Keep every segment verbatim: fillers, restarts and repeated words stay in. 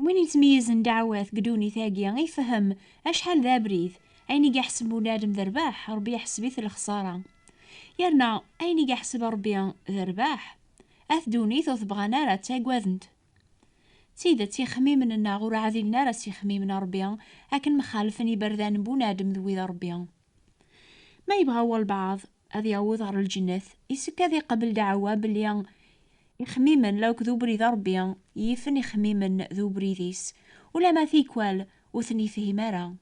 Win yettmeyyizen ddeɛwat deg ddunit-agi ifhem acḥal d abrid. Ayen i yeḥseb bunadem d rrbeḥ, Ṛebbi iḥseb-it d lexṣara. Yerna ayen i yeḥseb Ṛebbi d rrbeḥ, at ddunit ur t-bɣan ara, ttagaden-t. D tidet, ixemmimen-nneɣ ur ɛdilen ara s yixemmimen n Ṛebbi, akken mxalfen iberdan n bunadem d wid n Ṛebbi. Ma yebɣa walbeɛḍ ad yaweḍ ɣer lǧennet, isek ad iqabel ddeɛwa belli ixemmimen la akked ubrid n Ṛebbi yifen ixemmimen d ubrid-is, ulamma tikwal ur ten-yefhim ara.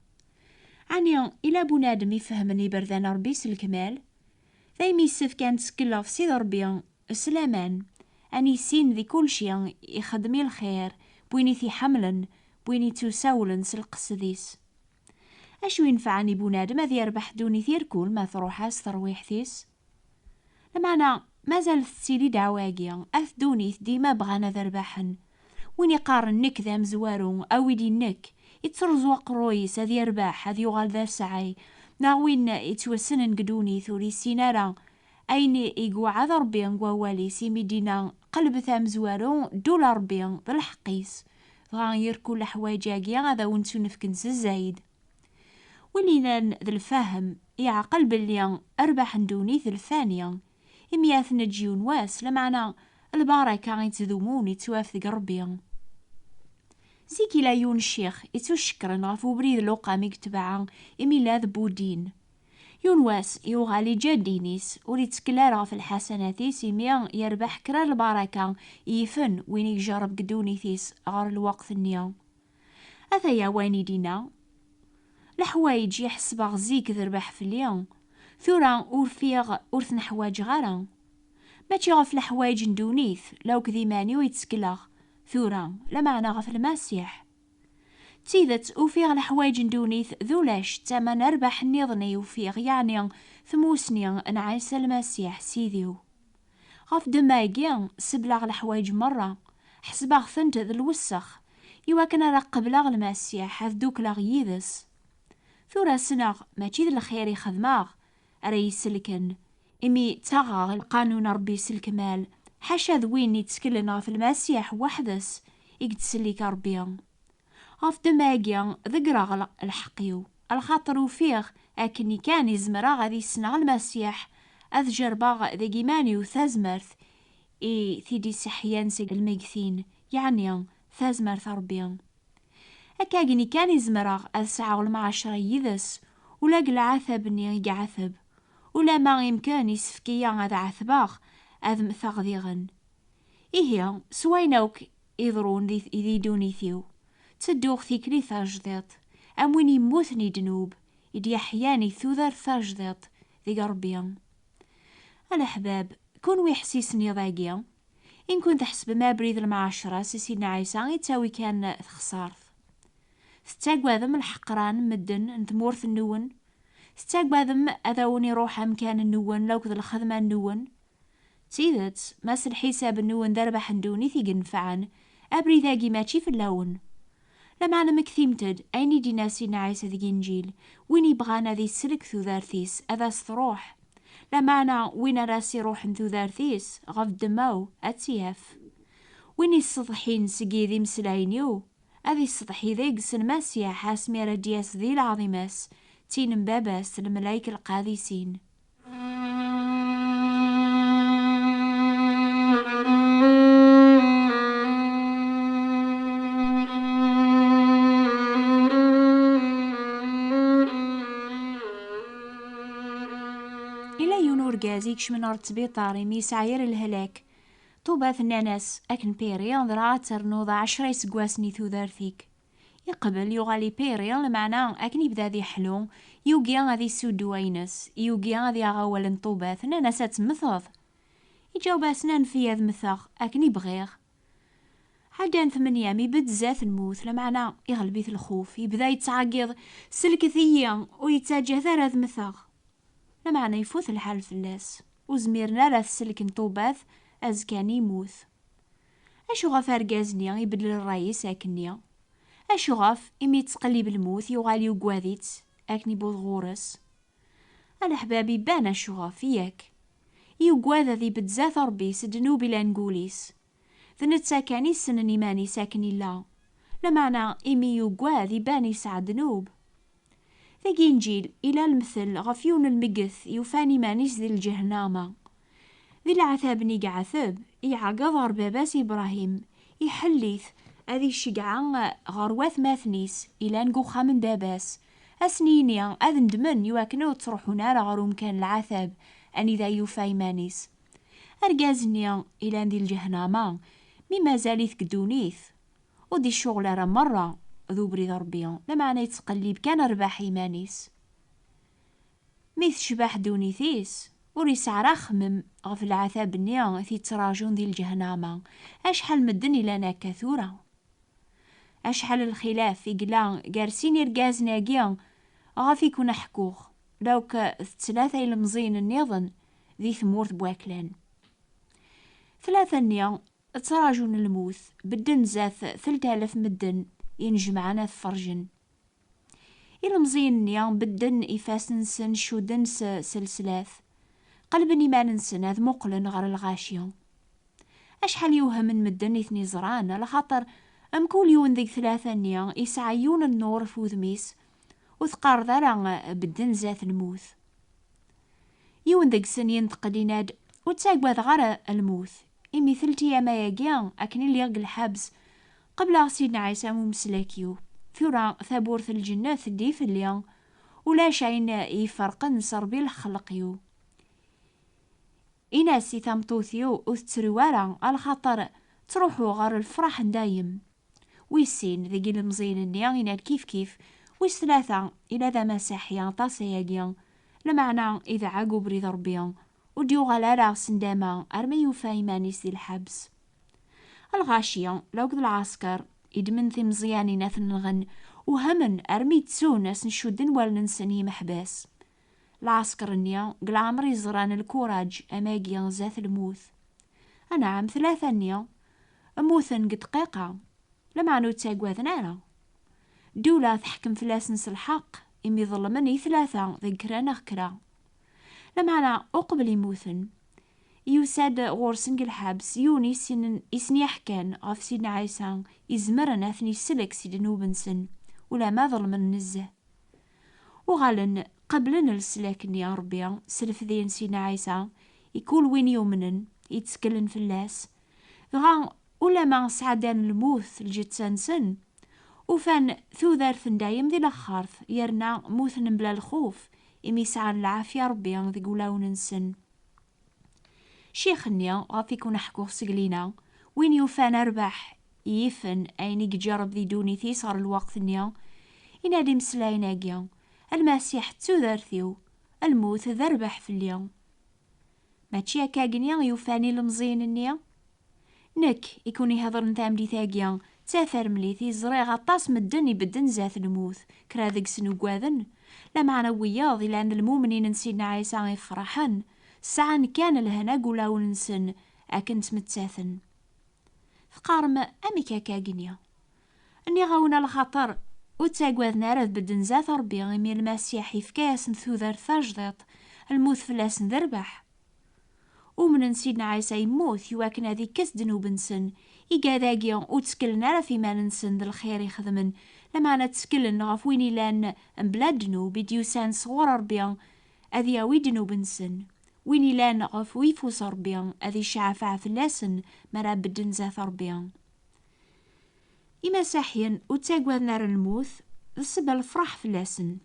Ɛni ila bunadem ifehmen iberdan n Ṛebbi s lekmal? Daymi yessefk ad nettkelleɣ f Sidi Ṛebbi s laman, ad nissin di kulci ixeddem i lxir n win i t-iḥemmlen, n win ittusawlen s lqesd-is. Acu inefɛen i bunadem ad yerbeḥ ddunit irkul ma truḥ-as terwiḥt-is? Lameɛna mazal tettili ddeɛwa-agi, at ddunit dima bɣan ad rbaḥen. Win iqqaren nekk d amezwaru, awi-d i nekk, ittruẓu aqerruy-is ad yerbeḥ, ad yuɣal d asɛay, neɣ win ittwassnen deg ddunit ur yessin ara ayen i iwɛed Ṛebbi deg wawal-is, imi d-yenna qelbet amezwaru, ddul Ṛebbi d lḥeqq-is, dɣa irkul leḥwayeǧ-agi ad awen-ttunefken s zzayed. Win ilan d lfahem iɛqel belli rrbeḥ n ddunit d lfani, imi ad t-neǧǧ yiwen wass, lameɛna lbaraka ittdumun ittwaf deg Ṛebbi. Zik ila yiwen ccix ittucekkren ɣef ubrid luqam i yetbeɛ imi illa d budin. Yiwen wass yuɣal iǧǧa ddin-is, ur ittkel ara ɣef lḥasanat-is imi yerbeḥ kra n lbaraka yifen win i ijerreb deg ddunit-is ɣer lweqt-nni. Ataya wayen i d-yenna: Leḥwayeǧ i ḥesbeɣ zik d rrbeḥ fell-i, tura ur fiɣ, ur ten-ḥwaǧeɣ ara. Mačči ɣef leḥwayeǧ n ddunit, la akked iman-iw i ttekleɣ tura, lameɛna ɣef Lmasiḥ. D tidet, ufiɣ leḥwayeǧ n ddunit d ulac, d tama n rrbeḥ nniḍen i ufiɣ, yeɛni tmusni n Ɛisa Lmasiḥ, Sidi-w. Ɣef ddemma-agi, sebleɣ leḥwayeǧ merra, ḥesbeɣ-tent d lwessex, iwakken ara qebleɣ Lmasiḥ, ad ddukleɣ yid-s. Tura ssneɣ mačči d lxir i xedmeɣ ara yi-selken, imi ttaɣeɣ lqanun n Ṛebbi s lekmal, ḥaca d win itteklen ɣef Lmasiḥ weḥd-s i yettsellik Ṛebbi. Ɣef ddemma-agi, ḍeggreɣ l-, lḥeqq-iw, lxaṭer ufiɣ akken kan i zemreɣ ad issneɣ Lmasiḥ, ad jerbeɣ deg iman-iw tazmert i t-id-isseḥyan seg lmegtin, yeɛni tazmert n Ṛebbi. Akka akken kan i zemreɣ ad sɛuɣ lemɛacra yid-s, ula deg lɛatab-nni i iɛateb. Ulamma imken, issefk-iyi ad ɛetbeɣ, ad mmteɣ diɣen. Ihi, s wayen akk iḍrun di, di ddunit-iw, ttedduɣ tikli tajdiṭ, am win yemmuten i ddnub, i d-yeḥyan i tudert tajdiṭ deg Ṛebbi. A leḥbab, kunwi ḥsisen iḍ-agi, in kun tḥesbem abrid lemɛacra si Sidna Ɛisa ittawi kan texsart. Tettagadem lḥeqran n medden n tmurt-nwen? Tettagadem ad awen-iruḥ amkan-nwen lakked lxedma-nwen? D tidet, ma s lḥisab-nwen d rrbeḥ n ddunit i inefɛen, abrid-agi mačči fell-awen. Lameɛna mmektimt-d ayen i d-yenna Sidna Ɛisa deg Inǧil: win yebɣan ad isellek tudert-is, ad as-truḥ. Lameɛna win ara s-iruḥen tudert-is, ɣef ddemma-w ad tt-yaf. Win isseḍḥin seg-i d imeslayen-iw, ad isseḍḥi deg-s Lmasiḥ asmi ara d-yas di lɛaḍima-s, d tin n Baba-s d lemlayek lqadisin. Ila yiwen urgaz ikecmen ɣer ttbiṭar imi yesɛa yir lehlak. Ṭubat nnan-as: "Akken Piri, dɣa ad ternuḍ ɛecra iseggasen i tudert-ik." Yeqbel, yuɣal i Piri, lameɛna akken yebda ad iḥlu, yugi ad isuddu ayen-is, yugi ad yaɣ awal n Ṭubat, nnan-as: "Ad temmteḍ." Iǧaweb-asen: "Anef-iyi ad mmteɣ akken i bɣiɣ." Ɛeddan tmenyam, ibedd zdat lmut, lameɛna iɣleb-it lxuf, yebda yettɛeggiḍ: "Sellket-iyi, ur yettaǧǧat ara ad mmteɣ." Lameɛna ifut lḥal fell-as, ur zmiren ara ad t-selken Ṭubat, azekka-nni yemmut. Acuɣef argaz-nni ibeddel ṛṛay-is akkenni? Acuɣef, imi yettqellib lmut, yuɣal yuggad-itt akken iwweḍ ɣur-s? A leḥbab, iban acuɣef, yak. Yuggad ad ibedd zdat Ṛebbi s ddnub ilan deg wul-is. D netta kan i issnen iman-is akken illa. Lameɛna imi yugad, iban yesɛa ddnub. Deg Inǧil, ila lemtel ɣef yiwen n lmegged yufan iman-is di lǧehnama. Di leɛtab-nni i iɛeteb, iɛeggeḍ ɣer baba-s Ibṛahim, iḥell-it ad iceggeɛ ɣer watmaten-is ilan deg uxxam n baba-s, ad sen-yini ad ndmen iwakken ur ttruḥun ara ɣer umkan n leɛtab anida yufa iman-is. Argaz-nni ilan di lǧehnama, mi mazal-it deg ddunit, ur d-icɣel ara merra d ubrid n Ṛebbi, lameɛna yettqellib kan rrbeḥ i iman-is. Mi tecbeḥ ddunit-is, ur yesɛi ara axemmem ɣef leɛtab-nni i t-yettraǧun di lǧehnama. Acḥal medden ilan akka tura! Acḥal n lxilaf i yella gar sin irgazen-agi ɣef i ken-ḥkuɣ, lawk d tlata ilemẓiyen nniḍen di tmurt n waklan. Tlata-nni ttraǧun lmut, bedden zdat telt alaf medden yenjemɛen ad t-ferjen. Ilemẓiyen-nni bedden ifassen-nsen, cudden s, s lslat, qelben iman-nsen ad muqlen ɣer lɣaci. Acḥal yewhem n medden i ten-iẓran, alaxaṭer mkul yiwen deg tlata-nni yesɛa yiwen n nnur ɣef wudem-is, ur teqqareḍ ara bedden zdat lmut. Yiwen deg-sen yenṭeq-d, yenna-d: "Ur ttagadeɣ ara lmut, imi telt iyam ayagi akken i lliɣ deg lḥebs, qebleɣ Sidna Ɛisa am umeslak-iw. Tura tawwurt n lǧennet teddi fell-i, ulac ayen iferqen s Ṛebbi lxelq-iw. Ini-as i tameṭṭut-iw ur tettru ara, alaxaṭer ttruḥuɣ ɣer lefraḥ n dayem." Wis sin deg ilemẓiyen-nni yenna-d kifkif, wis tlata, ila d amasiḥi aṭas ayagi, lameɛna idɛa deg ubrid n Ṛebbi, ur d-yuɣal ara s ndama armi yufa iman-is di lḥebs. Lɣaci, lawk d lɛesker, iddmen timeẓyanin ad ten-nɣen, uhamen armi ttun ad sen-cudden wallen-nsen yimeḥbas. Lɛesker-nni deg leɛmer i ẓran lkuraǧ am agi zdat lmut. Anɛam, tlata-nni mmuten deg dqiqa, lameɛna ur ttagaden ara. Ddula teḥkem fell-asen s lḥeqq, imi ḍelmen i tlata deg kra neɣ kra. Lameɛna uqbel i mmuten, yusa-d ɣur-sen deg lḥebs yiwen i sen-, i sen-iḥkan ɣef Sidna Ɛisa, izemren ad ten-isellek si ddnub-nsen, ulamma ḍelmen nezzeh. Uɣalen qeblen leslak-nni n Ṛebbi s lefdi n Sidna Ɛisa, i kul win yumnen, yetteklen fell-as. Dɣa, ulamma sɛeddan lmut lǧetta-nsen, ufan tudert n dayem di laxert, yerna mmuten mebla lxuf, imi sɛan lɛafya Ṛebbi deg wulawen-nsen. Ccix-nni ɣef i kun-ḥkuɣ seg lina, win yufan rrbeḥ yifen ayen i iǧerreb di ddunit-is ɣer lweqt-nni, yenna-d imeslayen-agi: "Lmasiḥ d tudert-iw, lmut d rrbeḥ fell-i." Mačči akkagni i ufan ilemẓiyen-nni? Nekk i kun-ihedṛen tameddit-agi, d tafermlit i ẓriɣ aṭas medden ibedden zdat lmut, kra deg-sen ugaden, lameɛna wiyaḍ ilan d lmumnin n Sidna Ɛisa ifraḥen, sɛan kan lehna deg ulawen-nsen akken ttmettaten. Teqqarem: "Amek akka-gni?" Nniɣ-awen, alaxaṭer ur ttagaden ara ad bedden zdat Ṛebbi, imi Lmasiḥ yefka-yasen tudert tajdiṭ, lmut fell-asen d rrbeḥ. Umnen Sidna Ɛisa yemmut iwakken ad ikkes ddnub-nsen. Igad-agi ur tteklen ara ɣef iman-nsen d lxir i xedmen, lameɛna tteklen ɣef win ilan mebla ddnub i d-yusan sɣur Ṛebbi ad yawi ddnub-nsen. Win ilan ɣef uyeffus Ṛebbi ad iceɛfeɛ fell-asen mi ara bedden zdat Ṛebbi. Imasiḥiyen ur ttagaden ara lmut, d ssebba n lefraḥ fell-asen.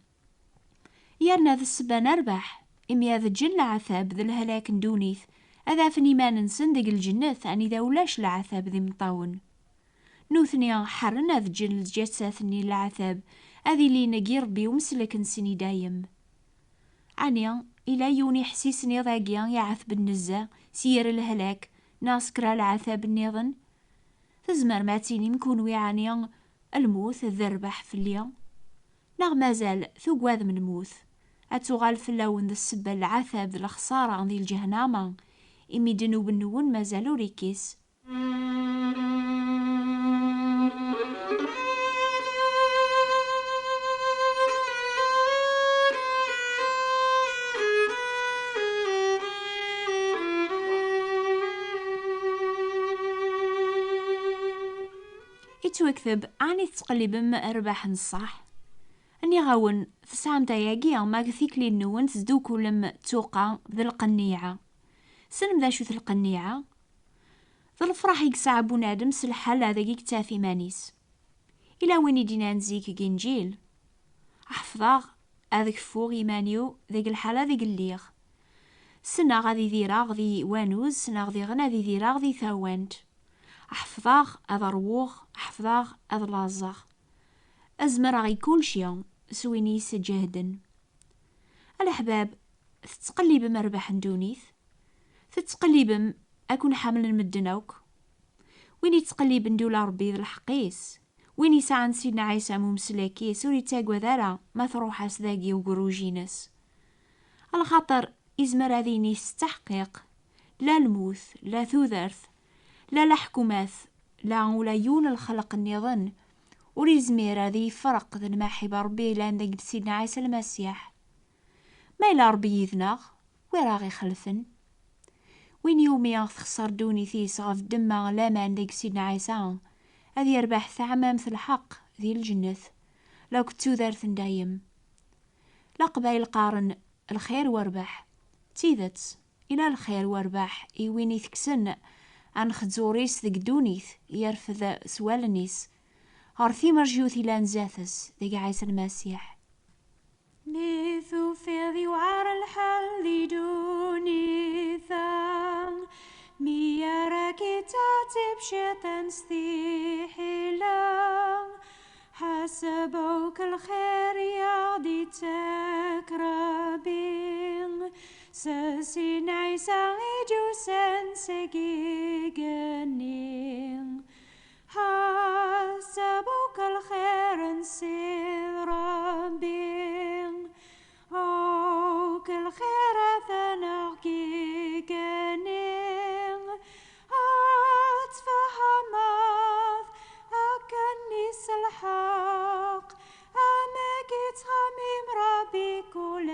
Yerna d ssebba n rrbeḥ, imi ad ǧǧen leɛtab d lehlak n ddunit, ad afen iman-nsen deg lǧennet anida ulac leɛtab d imeṭṭawen. Nutni ḥerren ad ǧǧen lǧassat-nni n leɛtab, ad ilin deg irebbi umsellek-nsen i dayem. Ɛni ila yiwen iḥessisen iḍ-agi iɛetben nezzeh s yir lehlak neɣ s kra leɛtab nniḍen? Tzemrem ad tinim kunwi ɛni lmut d rrbeḥ fell-i? Neɣ mazal tugadem lmut? Ad tuɣal fell-awen d ssebba n leɛtab d lexṣara di lǧehnama, imi ddnub-nwen mazal ur ikkis. Mekteb, ɛni tettqellibem rrbeḥ n ṣṣeḥ? Nniɣ-awen, tesɛamt ayagi ma deg tikli-nwen tesdukulem ttuqa d lqenniɛa. Tessnem d acu-t lqenniɛa? D lefraḥ i yesɛa bunadem s lḥala deg i yettaf iman-is. Ila win i d-inan zik deg Inǧil: "Ḥefḍeɣ ad kfuɣ iman-iw deg lḥala deg lliɣ. Ssneɣ ad idireɣ di wanuz, ssneɣ diɣen ad idireɣ di tawant. Ḥefḍeɣ ad ṛwuɣ, ḥefḍeɣ ad laẓeɣ. Ad zemreɣ i kulci s win i yi-sǧehden." A leḥbab, tettqellibem rrbeḥ n ddunit? Tettqellibem ad ken-ḥemmlen medden akk? Win yettqelliben d ula Ṛebbi d lḥeqq-is, win yesɛan Sidna Ɛisa am umeslak-is, ur yettagad ara ma truḥ-as dagi ugerruj-ines. Alaxaṭer izmer ad yini s ttaḥqiq, la lmut, la tudert, la leḥkumat, la ula yiwen n lxelq nniḍen ur izmir ad yefreq d lmaḥiba Ṛebbi yellan deg Sidna Ɛisa Lmasiḥ. Ma yella Ṛebbi yid-neɣ, wi ara ɣ-ixelfen? Win iwumi texṣer ddunit-is ɣef ddemma n laman deg Sidna Ɛisa, ad yerbeḥ taɛmamt lḥeqq di lǧennet, la akked tudert n dayem. Leqbayel qqaren: "Lxir werbeḥ." D tidet, ila lxir werbeḥ i win itekksen anxezzur-is deg ddunit, yerfed s wallen-is ɣer timerjut ilan zdat-s deg Ɛisa Lmasiḥ. Mi tufiḍ yewɛer lḥal di ddunit-a, mi ara k-ittɛettib cciṭan s tiḥila, ḥaseb akk lxir i aɣ-d-ittak Ṛebbi, s Sidna Ɛisa i d-yusan seg igenni. Ḥaseb akk lxir n Ssid Ṛebbi, akk lxirat n aɣ-igenni, ad tfehmeḍ akken i s lḥeqq amek i ttxemmim Ṛebbi kul